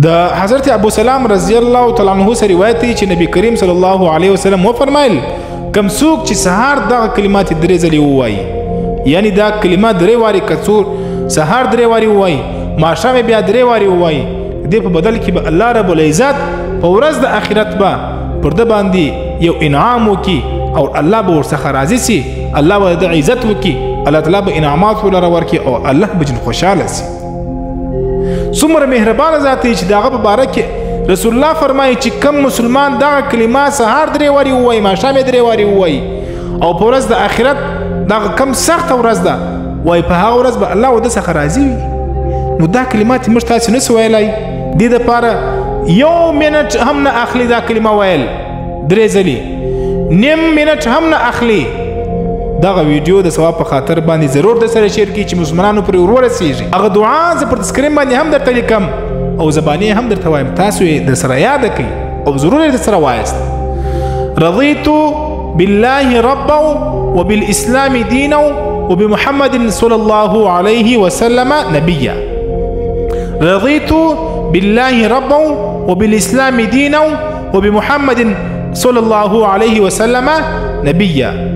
د حضرت ابو سلام رضی الله تعالی عنہ سره روایت دی چې نبی کریم صلی الله علیه وسلم وفرمایل، کم څوک چې سهار دغه کلمات درې ځلې ووایي، یعنی دا کلمه درې وارې کڅور سهار درې وارې ووایي، ماښام بیا درې وارې ووایي، دې په بدل کې به الله رب العزت په ورځ د آخرت به پر ده باندې یو انعام وکړي او الله به ورڅخه راضي سي، الله به د عزت وکړي، الله تعالی به انعامات ولره ورکړي او الله به جن خوشحاله سي. څومره مهربانه ذات دی چې د هغه په باره کې رسول الله فرمایي چې کم مسلمان دغه کلمه سهار درې وارې ووایي، ماښام یې درې وارې ووایي او په ورځ د آخرت دغه کم سخته ورځ ده، وایي په هغه ورځ به الله ود څخه راضي وي. نو دا کلمات موږ تاسې نه سو ویلی، دې دپاره یو منټ هم نه اخلي دا کلمه ویل درې ځلې، نیم منټ هم نه اخلي. دغه ویډیو د ثواب په خاطر باندې ضرور د سره share کړئ چې مسلمانانو پرې ورسیږي. هغه دعا زه پر screen باندې هم درته لیکم او زباني هم درته وایم، تاسو یې در سره یاده کړئ او ضرور یې در سره وایاست. رضیت بالله ربا وبالاسلام دينا وبمحمد صلى الله عليه وسلم نبيا. رضيت بالله ربا وبالاسلام دينا وبمحمد صلى الله عليه وسلم نبيا.